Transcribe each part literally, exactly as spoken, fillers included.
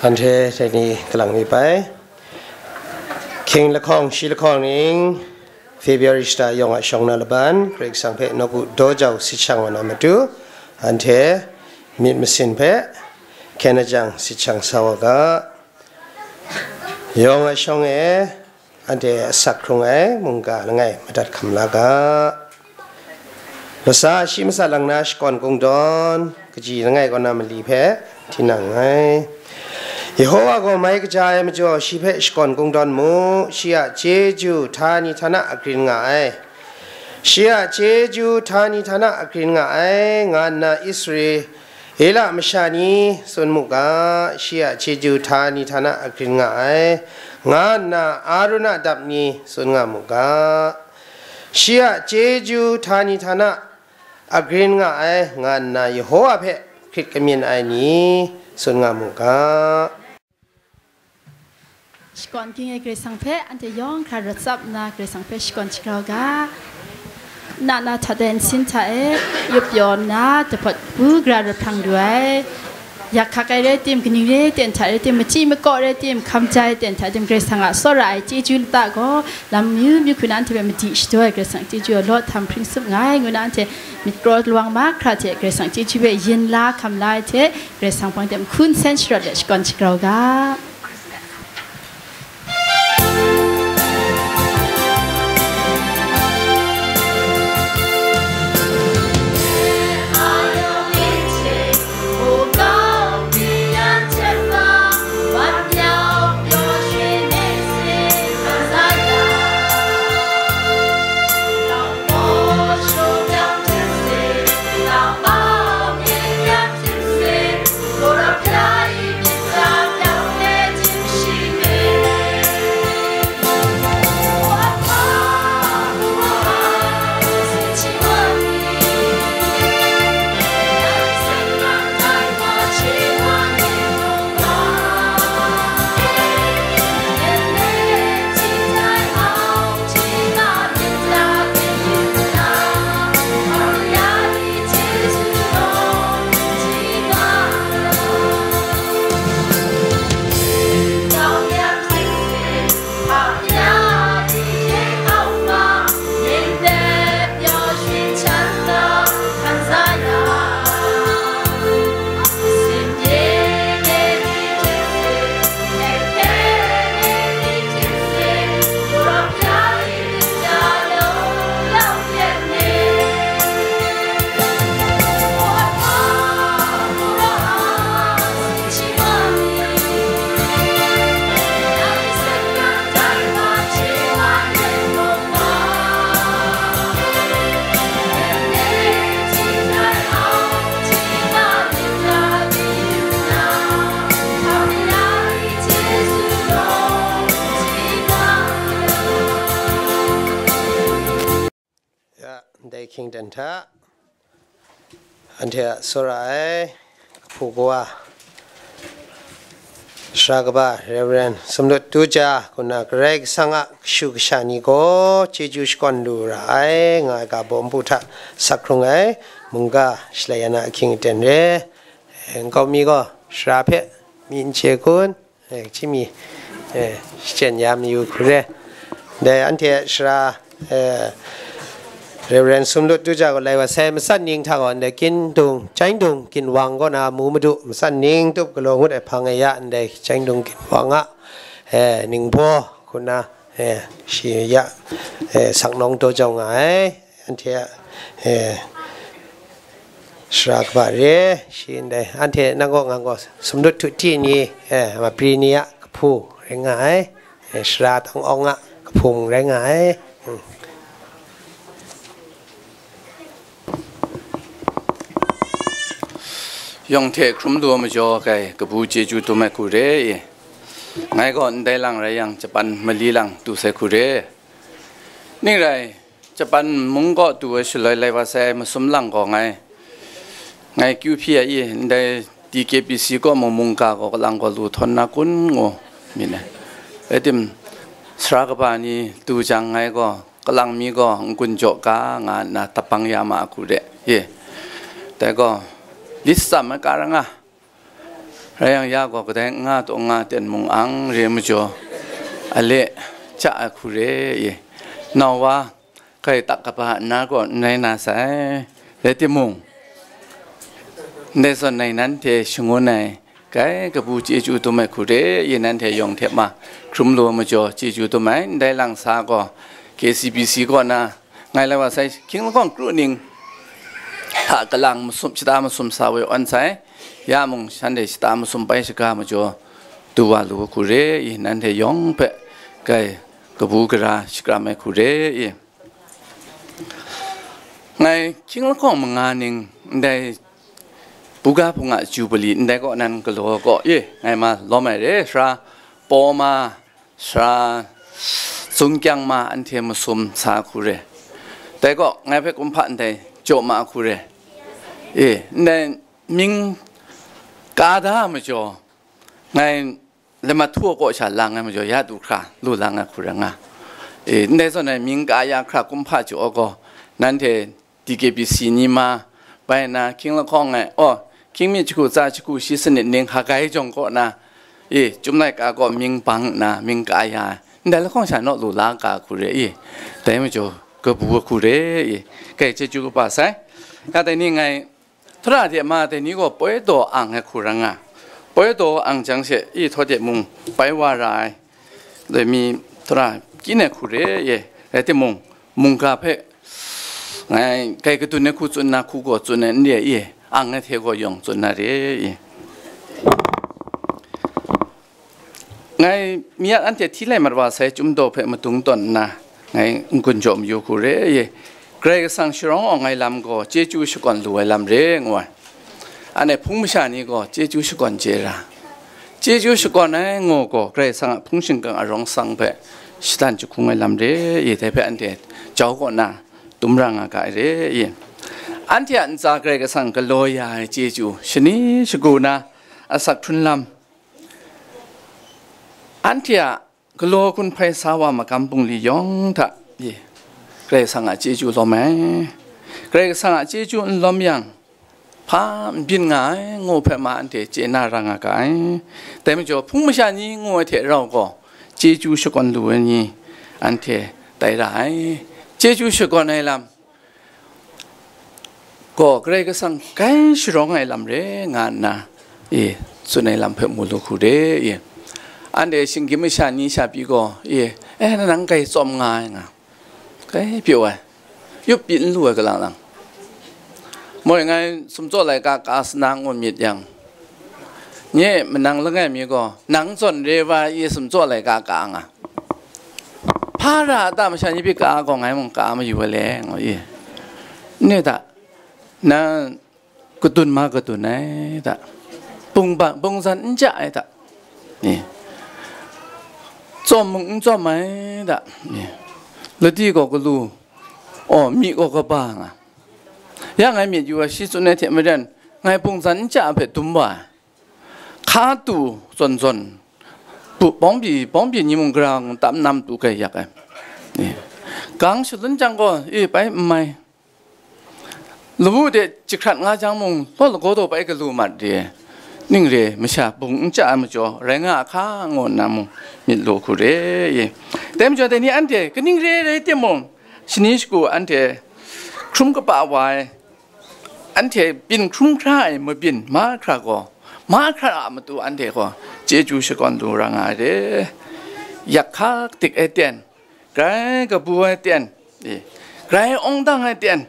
Anhte dai ni kalang mi bai. Hkying lahkawng, shi lahkawng ning, February shata yawng a shawng na laban, Karai Kasang hpe nawku daw jau sit shang wa na matu, anhte myit masin hpe hkyen ajang sit shang sa wa ga. Yawng a shawng e, anhte asak hkrung ai mungga langai madat hkam la ga. Latsa shi matsat lang na shakawn kungdawn, kaji langai kaw na mali hpe, tinang ai. Yehowa gaw mai kaja ai majaw, shi hpe shakawn kungdawn mu, shi a chyeju htani htana agrin nga ai. Shi a chyeju htani htana agrin nga ai, nga nna Isra- ela masha ni tsun mu ga, shi a chyeju htani htana agrin nga ai, nga nna Arun a dap ni tsun nga mu ga, shi a chyeju htani htana agrin nga ai, nga nna Yehowa hpe hkrit kamyin ai ni tsun nga mu ga. Shakawn ging ai Karai Kasang hpe anhte yawng hkra rawt tsap nna Karai Kasang hpe shakawn shagrau ga. Na na hta dai nsin hta e, yup pyaw nna, dapawt bu gara rawt hprang lu ai. Yak hkak ai rai tim, kaning rai ten hta rai tim, machyi makaw rai tim, hkam ja ai ten hta tim, Karai Kasang a tsawra ai chyeju lata gaw, lam amyu myu hku na anhte hpe madi shadaw ai Karai Kasang chyeju law htam hpring tsup nga ai, ngu na anhte myit kraw lawang mahkra hte Karai Kasang chyeju hpe yin la hkam la ai hte, Karai Kasang hpang de nhkun sen sharawt let shakawn shagrau ga. Ya, ndai hkying ten hta, anhte a tsawra ai, kahpu kawa, sara kaba Reverend Sumlut Tuja, kaw na Karai Kasang a kashu kasha ni gaw chyeju shakawn lu ra ai, nga ai ga baw npu hta sak hkrung ai, mungga shalai ya na ahkying aten re. Eh, nkau mi gaw sara hpe myi n chye kun, eh, chyinghka mi, eh, shachyen ya mayu hku re. Dai anhte sara, eh, Reverend Sumlut Tuja gaw lai wa sai, matsat ning hta gaw ndai Kyindung, Chyindung Ginwang kaw na mu madu, matsat ning tup galaw ngut ai hpang e ya, ndai Chyindung Ginwang a, eh, ningbaw hku na, eh, shi ya, eh, saknawng daw jau nga ai, anhte a, eh, sara kaba re, shi ndai, anhte nang gaw ngang gaw Sumlut Htuti ni, eh, Mapri ni a kahpu rai nga ai, eh, sara Tang Awng a kahpu mung rai nga ai. Hmm. Yawng hte hkrum lu ai majaw kai kabu chyeju dum ai hku re i. Ngai gaw ndai lang rai yang, Japan mali lang tu sai hku re. Ning rai, Japan mung kaw tu ai shaloi lai wa sai masum lang gaw ngai, ngai kyu hpyi ai i, ndai D K B C kaw mung mungga gaw kalang gaw lu htawn na kun ngu myit ai. Rai tim, sara kaba ni tu jang ngai gaw, kalang mi gaw n-gun jaw ga nga nna tabang ya ma ai hku re i. Dai gaw, lit tsam ai ka ra nga, Rai yang ya gaw kadai n nga taw n nga ten mung ang re majaw, a le, ja ai hku re i, nau wa, kai tak kaba nna gaw n rai na sai, rai timung, ndai zawn nai nanhte shangun ai, kai kabu chyeju dum ai hku re i, nanhte yawng hte ma hkrum lu ai majaw chyeju dum ai, ndai lang sa gaw K C B C kaw na, ngai lai wa sai, hkying lahkawng kru ning hta kalang masum, shata masum sa we awn sai, ya mung shanhte shata masum bai shaga majaw du wa lu hku re i, nanhte yawng hpe kai kabu gara shakram ai hku re i. Ngai hkying lahkawng manga ning ndai buga hpunga jubili ndai kaw nan galaw kaw i, ngai ma lawm ai re, sara paw ma, sara zung kyang ma, anhte masum sa hku re. Dai gaw ngai hpe kumhpa ndai jaw ma hku re. E, ndai mying ka da majaw, ngai lamat htu ai kaw sha lang ai majaw, ya du hkra lu lang ai hku rai nga. E, ndai zawn ai mying ka ya hkra kumhpa jaw gaw, nanhte D K B C ni ma, bai na, hkying lahkawng e, aw, hkying mi jahku tsa jahku shi sanit ning Hagai jawng kaw na, e, Chyum laika kaw mying bang nna mying ka ya ai, ndai lahkawng sha naw lu la ga hku re i, dai majaw kabu hku re i, kai chyeju kaba sai. Ya dai ni ngai, htura hte ma dai ni gaw poi daw ang ai hku rai nga, poi daw ang jang she i, htaw de mung bai wa ra ai, dai mi htura kyin ai hku re i, rai timung, mungga hpe ngai kai kadun ai hku tsun na hku gaw tsun ai n re i, ang ai hte gaw yawng tsun na re i. Ngai mi a anhte hti lai mat wa sai Chyum daw hpe madung tawn nna, ngai n-gun jaw mayu hku re i, Karai Kasang sharawng awng ai lam gaw chyeju shakawn lu ai lam re ngu ai. Anhte hpung masha ni gaw chyeju shakawn chye ra, chyeju shakawn ai ngu gaw Karai Kasang a hpung shingkang arawng sang hpe shadan jahkung ai lam re i, dai hpe anhte jau kaw na dum ra nga ga ai re i. Anhte a ntsa Karai Kasang galaw ya ai chyeju, shani shagu na asak hkrun lam, anhte a galaw gun hpai sa wa magam bungli yawng hta, ye, Karai Kasang a chyeju lawm ai. Karai Kasang a chyeju n lawm yang, hpa n byin nga ai, ngu hpe ma anhte chye na ra nga ga ai. Dai majaw, hpung masha ni ngu ai hte rau gaw, chyeju shakawn lu ai ni, anhte tai ra ai. Chyeju shakawn ai lam, gaw Karai Kasang grai sharawng ai lam re nga nna, e, tsun ai lam hpe mu lu hku re, e. Anhte shinggyim masha ni sha pyi gaw, e, e, nang grai tsawm nga ai nga, grai pyaw ai, yup pyi n lu ai galang lang. Moi ngai sumtsaw laika ka sana ngu myit yang, nye manang langai mi gaw, nang zawn re wa i sumtsaw laika ka nga, hpa ra a ta masha ni pyi ka gaw ngai mung ka mayu ai le, ngu i. N re ta, nang kadun ma kadun ai ta, bungzan n ja ai ta, ni, tsawm mung n tsawm ai ta, ni, ladi gaw galu, aw, myi gaw kaba nga, ya ngai myit yu ai shi tsun ai hte maren, ngai bungzan n ja ai hpe dum wa ai. Hka tu zawn zawn, bu-, bawng pyi, bawng pyi ni mung gara ngu tam nam tu grai yak ai. E, gang shalun jang gaw, e, bai n mai. Lawu de jahkrat nga jang mung, law lagaw taw bai galu mat re. Ning re, masha bung n chya ai majaw, rai nga a hka, ngu nna mung myit lu hku re, e. Dai majaw, dai ni anhte, kaning re rai timung, shani shagu anhte hkrum kaba wa ai, anhte byin hkrum hkra ai mabyin mahkra gaw, mahkra a matu anhte gaw chyeju shakawn lu ra nga ai re. Yak hka kadik ai ten, grai kabu ai ten, e, grai awng dang ai ten,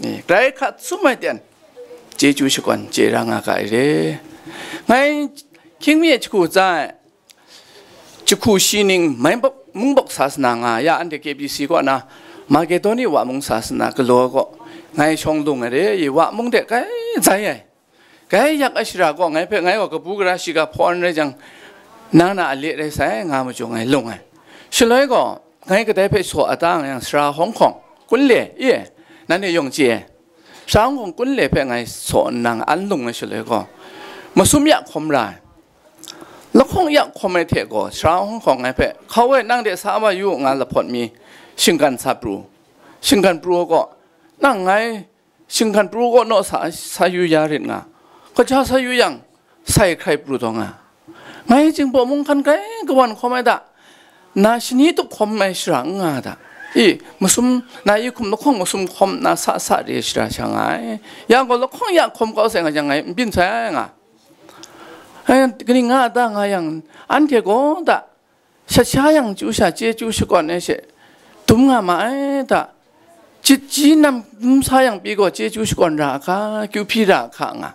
e, grai hkat sum ai ten, chyeju shakawn chye ra nga ga ai re. Ngai hkying mi jahku tsa ai, jahku shi ning mai bawk, mung bawk sa sana nga ya, anhte K B C kaw na Makedoni wa mung sa sana galaw kaw, ngai shawng lung ai re, i wa mung de grai zai ai. Grai yak ai shara gaw ngai hpe, ngai gaw kabu gara shiga hpawn rai jang, nang na a le rai sai, nga majaw ngai lung ai. Shaloi gaw, ngai kadai hpe saw a ta nga yang, sara hawng hkawng, kun le, i, nanhte yawng chye ai. Sara hawng hkawng kun le hpe ngai saw nna an lung ai shaloi gaw, masum ya hkawm ra ai. Lahkawng ya hkawm ai hte gaw, sara hawng hkawng ngai hpe, hkau e, nang de sa wa yu, nga lahpawt mi, shinggan sa pru. Shinggan pru ai gaw, nang ngai shinggan pru kaw naw sa, sa yu ya rit nga. Kaja sa yu yang, sai hkrai pru taw nga. Ngai Jinghpaw mung hkan grai kawan hkawm ai da, na shani tup hkawm ai shara n nga da. I, masum, na i hkum lahkawng masum hkawm na sa sa re shara sha nga ai. Yang gaw lahkawng ya hkawm kau sai nga jang ngai n byin sai nga. Ai, kaning nga a ta nga yang, anhte gaw da, shat sha yang chyu sha chyeju shakawn ai she, dum nga ma ai da, chyeju nam dum sa yang pyi gaw chyeju shakawn ra a hka, kyu hpyi ra a hka nga.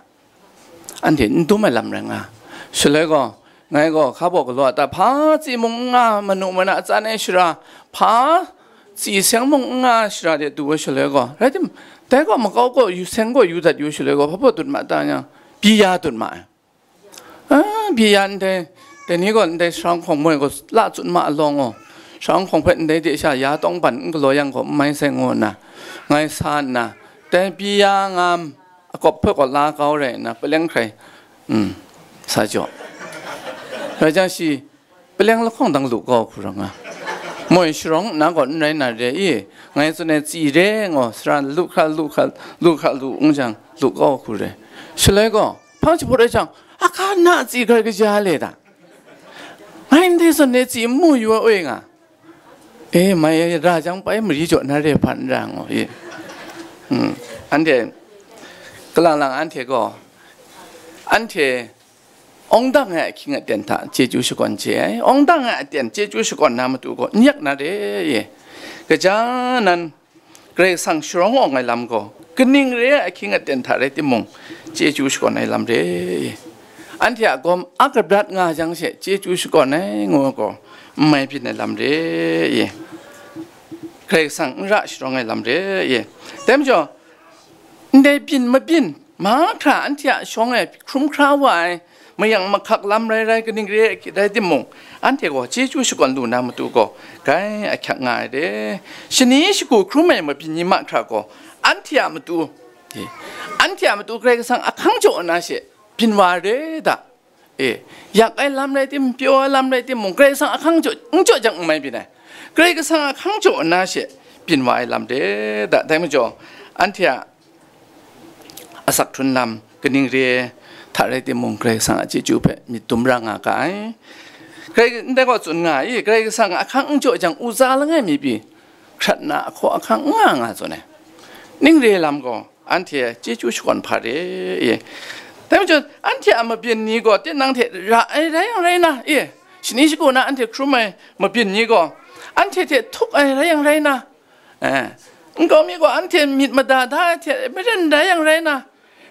Anhte n dum ai lam rai nga. Shaloi gaw, ngai gaw hka baw galaw a ta, hpa tsi mung n nga, manu mana a tsan ai shara, hpa tsi seng mung n nga shara de du ai shaloi gaw, rai tim, dai gaw makau gaw yu seng gaw yu dat yu shaloi gaw, hpa baw dut ma ta yang, byi ya dut ma ai. A, byi ya ndai, dai ni gaw ndai sara nhkawng moi gaw la tsun ma alawng gaw, sara nhkawng hpe ndai de sha ya tawng ban n galaw yang gaw, n mai sai ngu nna, ngai sa nna, dai byi ya ngam akawp hpe gaw la kau rai nna, paleng hkrai, mm, sa jaw. Rai jang shi, paleng lahkawng dang lu kau hku ra nga. Moi sharawng nna gaw n rai na re i, ngai tsun ai tsi re ngaw, sara lu hkra lu hkra, lu hkra lu n jang, lu kau hku re. Shaloi gaw, hpang jahpawt ai jang, a hka na a tsi grai kaja le da. Ngai ndai zawn de tsi n mu yu ai nga. E, mai ra jang pai mari jaw na re hpan n ra ngaw i. Hmm. Anhte, kalang lang anhte gaw, anhte awng dang ai ahkying aten hta chyeju shakawn chye ai. Awng dang ai aten chyeju shakawn na matu gaw n yak na re i. Kaja nan, Karai Kasang sharawng awng ai lam gaw, kaning re ai ahkying aten hta rai timung, chyeju shakawn ai lam re. Anhte a gawm a kabrat nga jang she, chyeju shakawn ai ngu gaw, n mai byin ai lam re. Karai Kasang n ra sharawng ai lam re. Dai majaw, ndai byin mabyin, mahkra anhte a shawng e hkrum hkra wa ai, mayang mahkak lam rai rai, kaning re ai rai timung, anhte gaw chyeju shakawn lu na matu gaw, grai ahkyak nga ai re. Shani shagu hkrum ai mabyin ni mahkra gaw, anhte a matu, e, anhte a matu Karai Kasang ahkang jaw na she byin wa ai re da. E, yak ai lam rai tim, pyaw ai lam rai timung, Karai Kasang ahkang jaw, n jaw jang n mai byin ai. Karai Kasang ahkang jaw na she byin wa ai lam re da. Dai majaw, anhte a asak hkrun lam, kaning re hta rai timung, Karai Kasang a chyeju hpe myit dum ra nga ga ai. Karai, ndai gaw tsun nga ai, Karai Kasang a ahkang n jaw jang, uza langai mi pyi, hkrat na ahkaw ahkang n nga nga tsun ai. Ning re lam gaw, anhte chyeju shakawn hpa re, e. Dai majaw, anhte a mabyin ni gaw, tinang hte ra ai rai yang rai na, e, shani shagu na anhte hkrum ai mabyin ni gaw, anhte hte htuk ai rai yang rai na, Eh, nkau mi gaw anhte myit mada da ai hte maren rai yang rai na,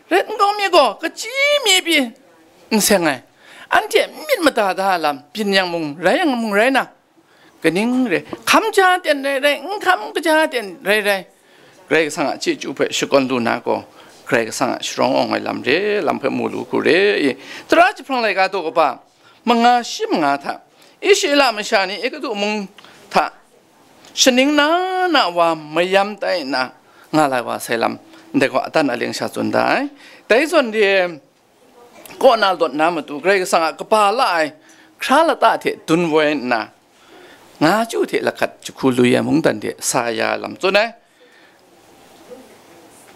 ret nkau mi gaw kachyi mi pyi n seng ai, anhte myit mada da ai lam byin yang mung rai yang mung rai na, kaning re, hkam ja ten rai rai, n hkam kaja ten rai rai, Karai Kasang a chyeju hpe shakawn lu na gaw, Karai Kasang a sharawng awng ai lam re, lam hpe mu lu hku re i, Tara jahprang laika daw kaba manga shi manga hta, Israela masha ni Egutu mung hta shaning na na wa mayam tai nna nga lai wa sai lam, ndai gaw adan aling sha tsun da ai. Dai zawn de kaw na lawt na matu Karai Kasang a kaba la ai hkra lata hte dun woi nna, nga chyu hte lahkat jahku lui ai mungdan de sa ya ai lam tsun ai.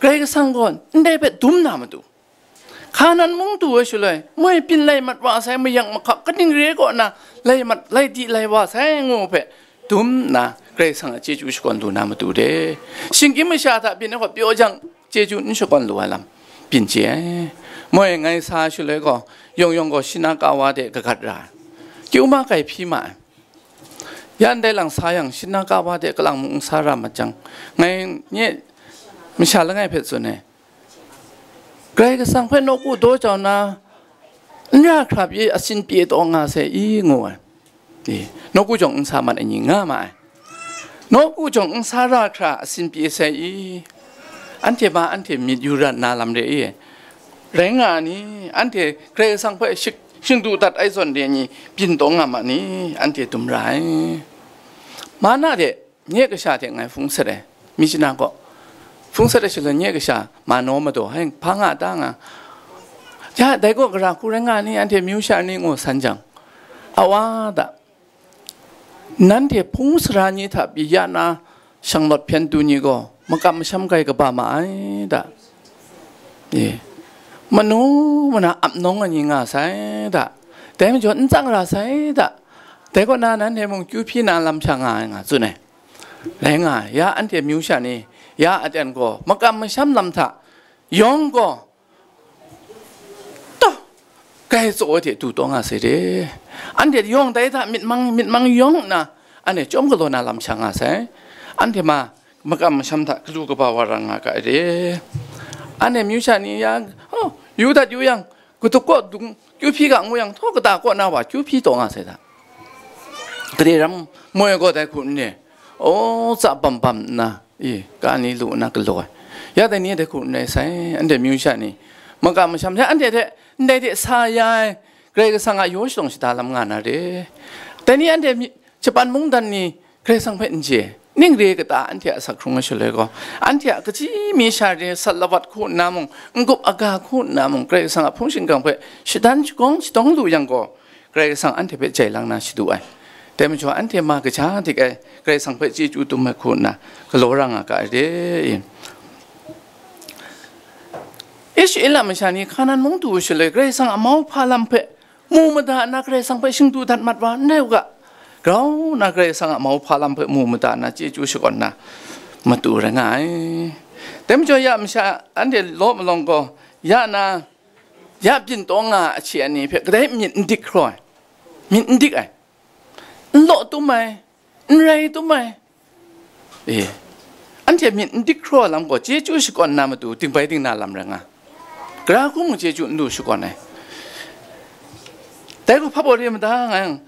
Karai Kasang gaw ndai hpe dum na matu, Hkanan mung du ai shaloi, moi byin lai mat wa sai, mayak mahkak kaning re kaw na, lai mat, lai di lai wa sai, ngu hpe dum nna, Karai Kasang a chyeju shakawn lu na matu de. Shinggyim masha hta byin ai gaw pyaw jang, chyeju n shakawn lu ai lam byin chye ai. Moi ngai sa shaloi gaw, yawng yawng gaw shana ka wa de kagat ra ai. Kyu ma kai hpyi ma ai. Ya ndai lang sa yang, shana ka wa de kalang mung n sa ra mat jang, ngai nye masha langai hpe tsun ai. Karai Kasang hpe nawku daw jau na, n ra hkra pyi asin pyi taw nga sai i, ngu ai. E, nawku jawng n sa mat ai ni nga ma ai. Nawku jawng n sa ra hkra asin pyi sai i, anhte ma anhte myit yu rat na lam re i, rai nga ai ni, anhte Karai Kasang hpe shik, shingdu dat ai zawn re ni byin taw nga ma ni, anhte dum ra ai. Mana de, nye kasha hte ngai hpung sat ai, mi chana gaw, hpung sat ai shaloi nye kasha manaw madaw, hai, hpa nga ta nga, ya, dai gaw gara hku rai nga ni, anhte myu sha ni ngu san jang, a wa da, nanhte hpung sara ni hta pyi ya na, shanglawt hpyen tu ni gaw, makam masham kai kaba ma ai da. E, manu mana ap nawng ai ni nga sai da, dai majaw n tsang ra sai da, dai kaw na nanhte mung kyu hpyi na lam sha nga ai nga tsun ai. Rai nga ai, ya anhte amyu sha ni, ya aten gaw makam masham lam hta yawng gaw, taw, grai tsaw ai hte du taw nga sai de. Anhte yawng dai hta myit mang, myit mang yawng nna, anhte chyawm galaw na lam sha nga sai. Anhte ma makam masham hta galu kaba wa ra nga ga ai de. Anhte amyu sha ni ya, oh, yu dat yu yang, katuk kaw dung kyu hpyi ga ngu yang, htaw kata kaw na wa kyu hpyi taw nga sai da. Gade ram moi gaw dai hku n re, o, tsa bam bam nna, e, ka ni lu nna galaw ai. Ya dai ni dai hku n rai sai, anhte amyu sha ni, makam masham hte anhte hte ndai hte sa ya ai, Karai Kasang a yaw shadawng shada lam nga na re. Dai ni anhte mi, Japan mungdan ni Karai Kasang hpe n chye, ning re kata anhte a asak hkrung ai shaloi gaw, anhte a kachyi mi sha re sat lawat hku nna mung, n-gup aga hku nna mung, Karai Kasang a hpung shingkang hpe shadan shagawng shadawng lu yang gaw, Karai Kasang anhte hpe jai lang na shadu ai. Dai majaw, anhte ma kaja dik ai, Karai Kasang hpe chyeju dum ai hku nna galaw ra nga ga ai re. Israela masha ni Hkanan mung du shaloi, Karai Kasang a mauhpa lam hpe mu mada nna, Karai Kasang hpe shingdu dat mat wa n rai u ga, grau nna Karai Kasang a mauhpa lam hpe mu mada nna, chyeju shakawn na matu rai nga ai. Dai majaw, ya masha anhte law malawng gaw, ya na, ya byin taw nga a hte a ni hpe kadai myit n dik hkraw ai, myit n dik ai, n law tum ai, n rai tum ai, e, anhte myit n dik hkraw ai lam gaw, chyeju shakawn na matu dingbai dingna lam rai nga, gara hku mung chyeju n lu shakawn ai. Dai gaw hpa baw re mada nga yang,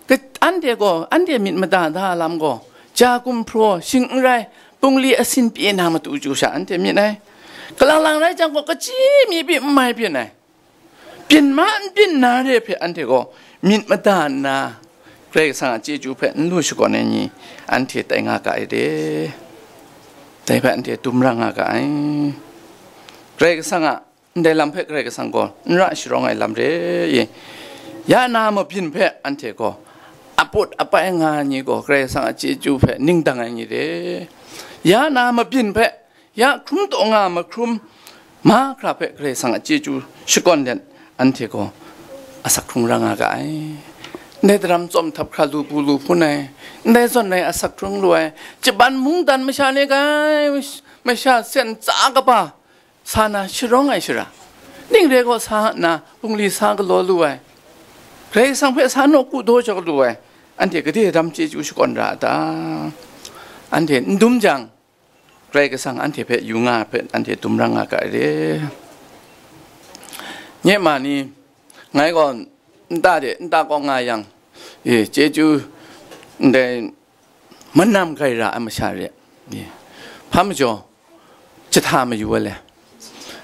ka-, anhte gaw, anhte myit mada da ai lam gaw, ja gumhpraw, shing n rai, bungli asin pyi na matu chyu sha anhte myit ai. Kalang lang rai jang gaw, kachyi mi pyi n mai byin ai. Byin ma n byin na re hpe anhte gaw myit mada nna, Karai Kasang a chyeju hpe n lu shakawn ai ni, anhte tai nga ga ai de. Dai hpe anhte dum ra nga ga ai. Karai Kasang a ndai lam hpe Karai Kasang gaw n ra sharawng ai lam re i? Ya na mabyin hpe anhte gaw aput apai nga ai ni gaw, Karai Kasang a chyeju hpe ning dang ai ni re. Ya na mabyin hpe ya hkrum taw nga mahkrum mahkra hpe Karai Kasang a chyeju shakawn let, anhte gaw asak hkrung ra nga ga ai. Ndai daram tsawm htap hkra lu bu lu hpun ai, ndai zawn ai asak hkrung lu ai, Japan mungdan masha ni kai, masha sen tsa kaba sa na sharawng ai shara, ning re gaw sa nna bungli sa galaw lu ai, Karai Kasang hpe sa nawku daw jaw lu ai, anhte gade dam chyeju shakawn ra a ta? Anhte n dum jang, Karai Kasang anhte hpe yu nga ai hpe anhte dum ra nga ga ai re. Nye ma ni, ngai gaw nta de nta kaw nga yang, e, chyeju ndai manam grai ra ai masha re, e, hpa majaw jahta mayu ai le.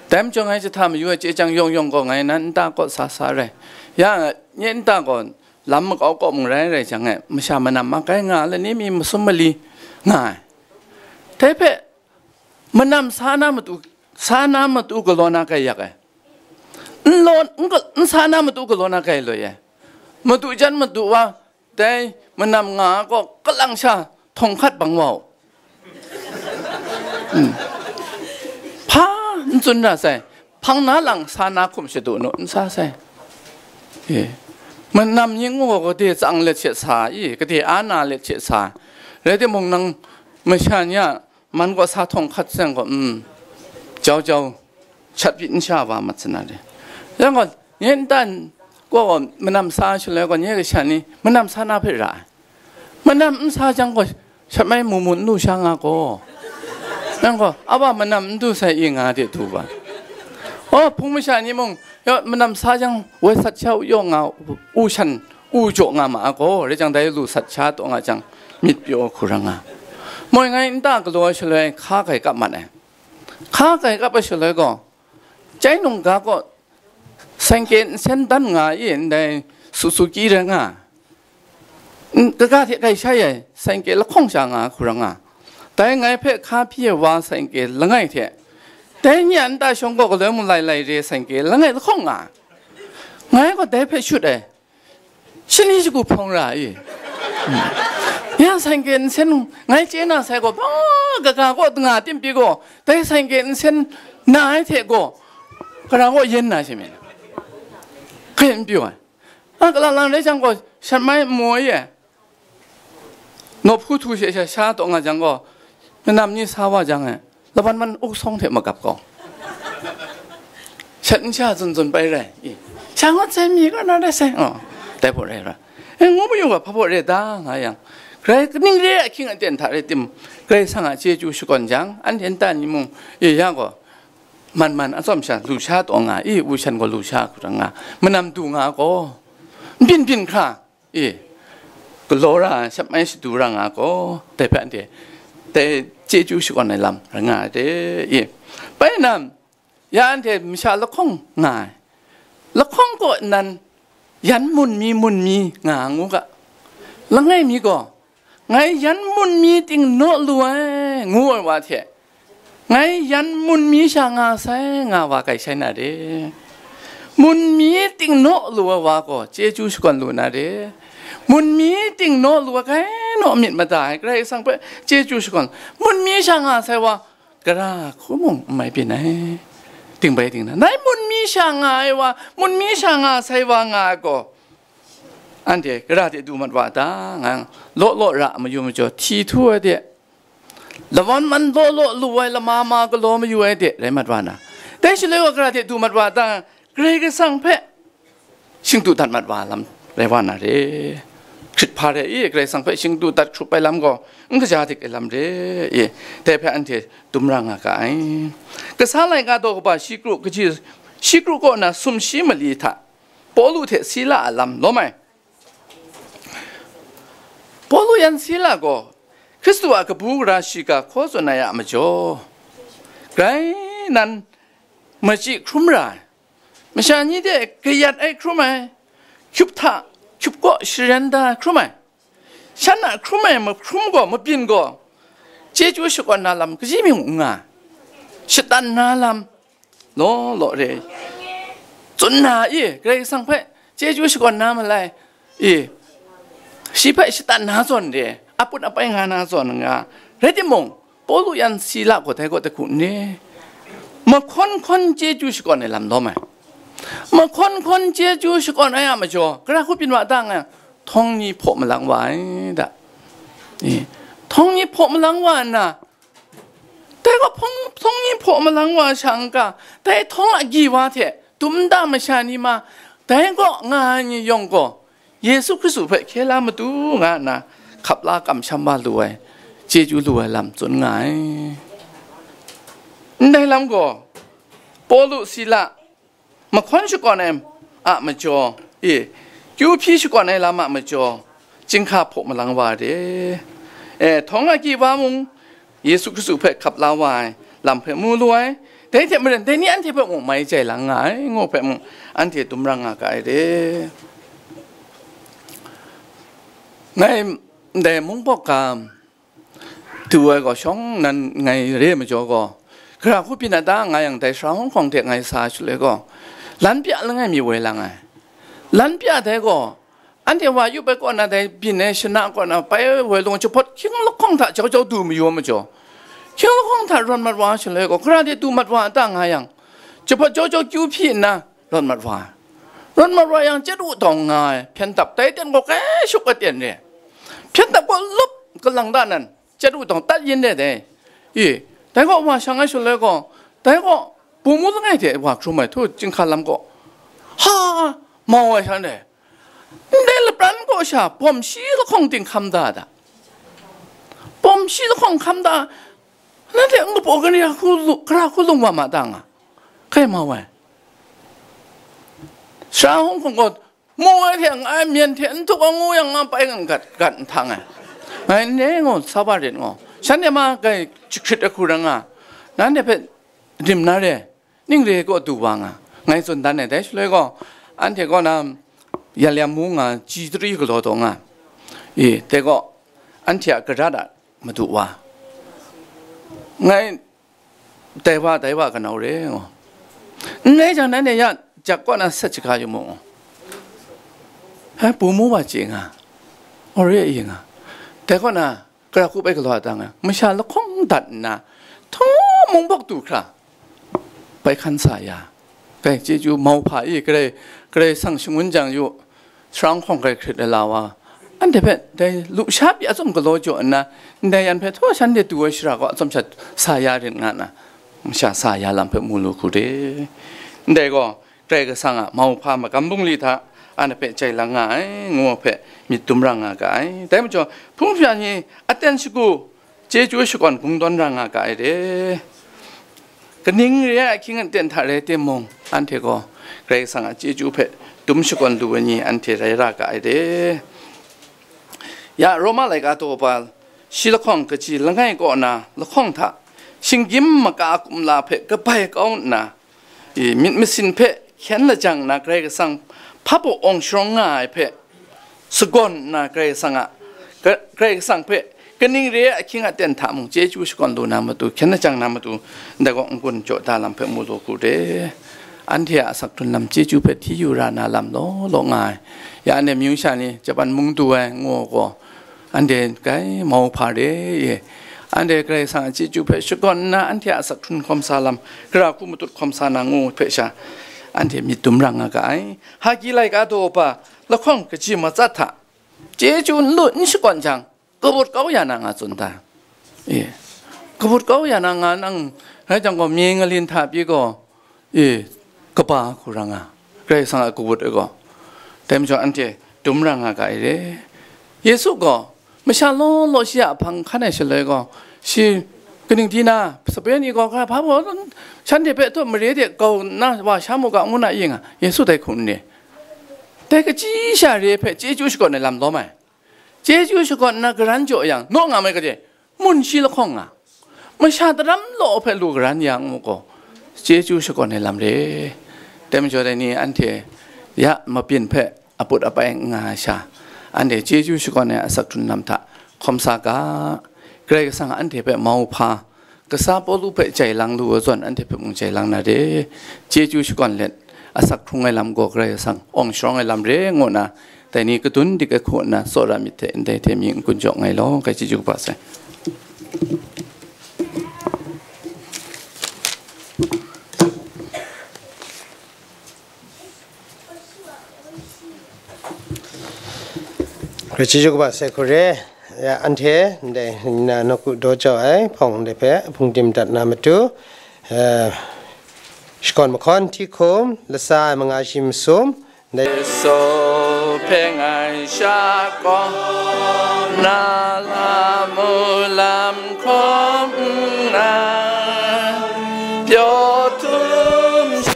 Dai majaw ngai jahta mayu ai chye chyang yawng yawng gaw, ngai nan nta kaw sa sa rai. Ya, nye nta gaw lam makau kaw mung rai rai jang e, masha manam ma grai nga ai, lani mi masum mali nga ai. Dai hpe manam sa na matu, sa na matu galaw na grai yak ai. N law, n ga-, n sa na matu galaw na grai loi ai. Madu jan madu wa, dai manam nga ai kaw kalang sha htawng hkat bang wa u. Hmm. Hpa n tsun ra sai, hpang na lang sa na hkum shadu nu n sa sai. E. Manam ning gaw gade tsang let she sa i, gade a na let she sa. Rai timung, nang masha ni a man gaw sa htawng hkat seng gaw, um, jau jau, shat pyi n sha wa mat sana de. Yang gaw, nye ntan gaw manam sa shaloi gaw, nye kasha ni manam sa na hpe ra ai. Manam n sa jang gaw, shat mai mu mu n lu sha nga gaw. Yang gaw, a wa manam n du sai i nga de du wa. Oh, hpung masha ni mung, ya, manam sa jang, woi sat sha u yaw nga, u shan, u jaw nga ma a gaw, rai jang dai lu sat sha taw nga jang, myit pyaw hku ra nga. Moi ngai nta galaw ai shaloi hka grai kap mat ai. Hka grai kap ai shaloi gaw, chyai nungga kaw sengke nsen dan nga i ndai Suzuki rai nga, n-, kaga hte grai shai ai sengke lahkawng sha nga hku ra nga. Dai ngai hpe hka hpyi ai wa sengke langai hte, dai nye a nta shawng gaw galoi mung lai lai re sengke langai lahkawng nga. Ngai gaw dai hpe shut ai. Shani shagu hpawng ra i? Ya sengke nsen ngai chye na sai gaw, ba, kaga kaw nga tim pyi gaw, dai sengke nsen na ai hte gaw, Gara gaw yen na she myit. Hkyen n pyu ai. A, kala lang rai jang gaw, shat mai maw e. Nawhpu htu she sha, sha taw nga jang gaw, manam ni sa wa jang e, laban man uk sawng hte magap gaw, shat n sha zun zun pai rai. I, sha ngut sai mi, ka na rai sai. Oh, dai hpaw rai ra. E, ngu mayu ga hpa hpaw rai da nga yang, grai kaning re ahkying aten hta rai tim, Karai Kasang a chyeju shakawn jang, anhte nta ni mung, e, ya gaw, man man atsawm sha lu sha taw nga, i, u shan gaw lu sha hku ra nga, manam du nga gaw, n byin byin hkra, i, galaw ra, shap mai shadu ra nga gaw, dai hpe anhte, dai chyeju shakawn ai lam ra nga ai de, i. Bai nna, ya anhte masha lahkawng nga ai, lahkawng kaw nnan, yan mun mi, mun mi nga ngu ga, langai mi gaw, ngai yan mun mi ting naw lu ai, ngu ai wa hte, ngai yan mun mi sha nga sai, nga wa kai sai na re. Mun mi ting naw lu ai wa gaw, chyeju shakawn lu na re. Mun mi ting naw lu ai, kai naw myit mada ai, Karai Kasang hpe chyeju shakawn. Mun mi sha nga sai wa, gara hku mung n mai byin ai. Ting bai ting na, nai mun mi sha nga ai wa, mun mi sha nga sai wa nga ai gaw, anhte gara hte du mat wa ta, nga yang, law law ra mayu majaw, hti htu ai de, lawan man law law lu ai, lama ma galaw mayu ai de, rai mat wa na, dai shaloi wa gara hte du mat wa ta, Karai Kasang hpe shingdu dat mat wa lam rai wa na re. Hkrit hpa re i, Karai Kasang hpe shingdu dat hkrup ai lam gaw, n kaja dik ai lam re i, dai hpe anhte dum ra nga ga ai. Kasa laika daw kaba shi kru kaji, shi kru kaw na sumshi mali hta, Pawlu hte Sila a lam lawm ai. Pawlu yan Sila gaw Hkristu a kabu gara shiga hkaw tsun ai a majaw, grai nan machyi hkrum ra ai, masha ni de kayat ai hkrum ai, hkyup hta hkyup kaw sharen da hkrum ai, shan a hkrum ai mahkrum gaw, mabyin gaw, chyeju shakawn na lam kaji mung n nga, shatan na lam law law re ai. Tsun na i, Karai Kasang hpe chyeju shakawn na malai i, shi hpe shatan na zawn re, aput apai nga na zawn nga, rai timung, Pawlu yan Sila gaw dai kaw dai hku n re, mahkawn hkawn chyeju shakawn ai lam lawm ai. Mahkawn hkawn chyeju shakawn ai a majaw, gara hku byin wa ta nga, htawng ni hpaw malang wa ai da. I, htawng ni hpaw malang wa nna, dai gaw hpawng, htawng ni hpaw malang wa sha n ga, dai htawng agyi wa hte dum nta masha ni ma, dai kaw nga ai ni yawng gaw, Yesu Hkristu hpe hkye la matu nga nna hkap la kamsham wa lu ai, chyeju lu ai lam tsun nga ai. Ndai lam gaw, Pawlu, Sila, mahkawn shakawn ai a majaw, e, kyu hpyi shakawn ai lam a majaw, chyinghka hpaw malang wa re. E, htawng agyi wa mung, Yesu Hkristu hpe hkap la wa ai lam hpe mu lu ai, dai hte maren dai ni anhte hpe mung mai jai lang nga ai, ngu hpe mung anhte dum ra nga ga ai re. Ngai ndai mungpawk ga du ai gaw shawng nan ngai re majaw gaw, gara hku byin a ta nga yang, dai sara hkawng hkawng hte ngai sa shaloi gaw, lan pya langai mi woi lang ai. Lan pya dai gaw, anhte wa yup ai kaw na dai byin ai shana kaw na pai ai woi lung jahpawt hkying lahkawng hta jau jau du mayu ai majaw, hkying lahkawng hta rawt mat wa shaloi gaw, gara de du mat wa a ta nga yang, jahpawt jau jau kyu hpyi nna rawt mat wa ai. Rawt mat wa yang, chyaru dawng nga ai hpyen dap, dai ten gaw kai shup ai ten re. Hpyen dap gaw lup kalang da nan, chyaru dawng tat yin de dai. I, dai gaw wa shang ai shaloi gaw, dai gaw bungmu langai hte wa hkrum ai htu chyinghka lam gaw, ha, mau ai sha ndai. Ndai lapran kaw sha bawm shi lahkawng ting hkam da da. Bawm shi lahkawng hkam da, nanhte n kapaw kani hku lu-, gara hku lung wa ma ta nga, hkai mau ai. Sara hkawng hkawng gaw, mu ai hte nga ai, myen hte n htuk ai ngu yang, ma pai ngan gat, gat nhtang ai. Ngai n re ngu, sa wa rit ngu. Shanhte ma kai jahkrit ai hku ra nga, nanhte hpe rim na re, ning re kaw du wa nga, ngai tsun dan ai. Dai shaloi gaw, anhte kaw na, Yalyam mu nga, G three galaw taw nga, e, dai gaw, anhte a garat a madu wa, ngai, dai wa, dai wa kanau re, ngu. N rai jang, nanhte ya jak kaw na sat shaga yu mu, ngu. Hai, bu mu wa chye nga, aw re a nga. Dai kaw na, gara hku bai galaw ai ta nga, masha lahkawng dat nna, htawng mung bawk du hkra, bai hkan sa ya. Dai chyeju mauhpa e, Karai, Karai Kasang shangun jang yu, sarang hkawng grai hkrit ai la wa, anhte hpe dai lusha pyi atsawm galaw jaw nna, ndai yan hpe htaw shanhte du ai shara gaw atsawm sha sa ya rit nga nna, masha sa ya lam hpe mu lu hku re. Ndai gaw, Karai Kasang a mauhpa magam bungli hta anhte hpe jai lang nga ai, ngu hpe myit dum ra nga ga ai. Dai majaw, hpung hpya ni aten shagu, chyeju shakawn bungdawn ra nga ga ai re. Kaning re ai ahkying aten hta rai timung, anhte gaw Karai Kasang a chyeju hpe dum shakawn lu ai ni anhte rai ra ga ai re. Ya Roma laika daw pa shi lahkawng kaji langai kaw na lahkawng hta, shinggyim maka kumla hpe kabai kau nna, i, myit masin hpe hkyen lajang nna Karai Kasang hpa baw awng sharawng nga ai hpe, sagawn nna Karai Kasang a, Ka-, Karai Kasang hpe kaning re ai ahkying aten hta mung chyeju shakawn lu na matu, hkyen lajang na matu, ndai gaw n-gun jaw da lam hpe mu lu hku re. Anhte a asak hkrun lam chyeju hpe hti yu ra na lam law law nga ai. Ya anhte amyu sha ni Japan mung du ai ngu gaw, anhte kai mauhpa re e. Anhte Karai Kasang a chyeju hpe shakawn nna, anhte a asak hkrun hkawm sa lam, gara hku matut hkawm sa na ngu hpe sha, anhte myit dum ra nga ga ai. Hagi laika daw pa lahkawng kaji matsat hta, chyeju n lu n shakawn jang, kabut kau ya na nga tsun ta. E, kabut kau ya na nga nang, rai jang gaw, mye ngalin hta pyi gaw, e, kaba hku ra nga, Karai Kasang a kawut ai gaw. Dai majaw anhte dum ra nga ga ai re. Yesu gaw masha law law shi a hpang hkan ai shaloi gaw, shi kaning di na, sape ni gaw, hpa baw, shanhte hpe tut mare de kau nna wa sha mu ga, ngu na yin nga, Yesu dai hku n re. Dai kaji sha re hpe chyeju shakawn ai lam lawm ai. Chyeju shakawn nna garan jaw yang, naw nga mai gade, mun shi lahkawng nga. Masha daram law hpe lu garan ya ngu gaw, chyeju shakawn ai lam re. Dai majaw dai ni anhte ya mabyin hpe aput apai n nga ai sha, anhte chyeju shakawn ai asak hkrun lam hta hkawm sa ga, Karai Kasang anhte hpe mauhpa, kasa Pawlu hpe jai lang lu ai zawn, anhte hpe mung jai lang na re. Chyeju shakawn let, asak hkrung ai lam gaw Karai Kasang awng sharawng ai lam re, ngu nna, dai ni kadun dik ai hku nna, tsawra myit hte ndai hte myi n-gun jaw nngai law, kai chyeju kaba sai. Hkrai chyeju kaba sai hku re. Ya, anhte ndai na nawku daw jau ai hpawng ndai hpe hpung tim dat na matu, eh, shakawn mahkawn hti hkum, lasa ai manga shi masum, ndai so hpe ngai sha kaw na lamu lam hkawm nngai, pyaw htum sha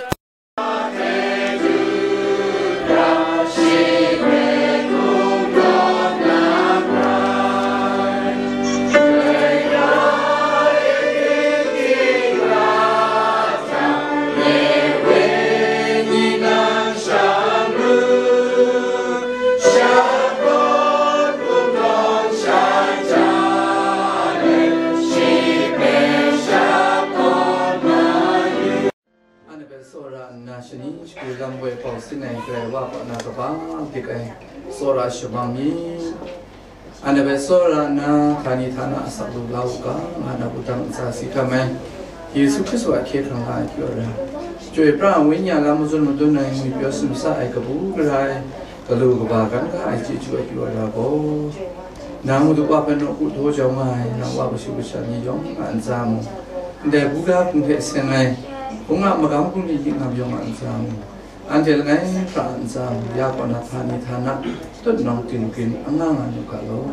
Anhte hpe tsawra nna shani shagu lam woi hpau sin ai Karai Wa kaw na kaba dik ai tsawra shamang mi, anhte hpe tsawra nna htani htana asak lu la u ga, nga na wudang ntsa si hkam ai Yesu Hkristu a hkye hkrang la ai pyaw ra, Chyoi pra ai Wenyi a lam mazun madun ai, ngwipyaw sumsa ai, kabu gara ai, galu kaba kan ga ai chyeju ai pyaw ra gaw, nang Madu Wa hpe nawku daw jau nga ai, nang Wa kashu kasha ni yawng a ntsa mung, ndai buga hpung hte seng ai hpung a magam hpung ni hkying hkam yawng a ntsa mung, anhte langai hkra a ntsa mung, ya kaw na htani htana tut nawng tin grin anga nga nu ga law.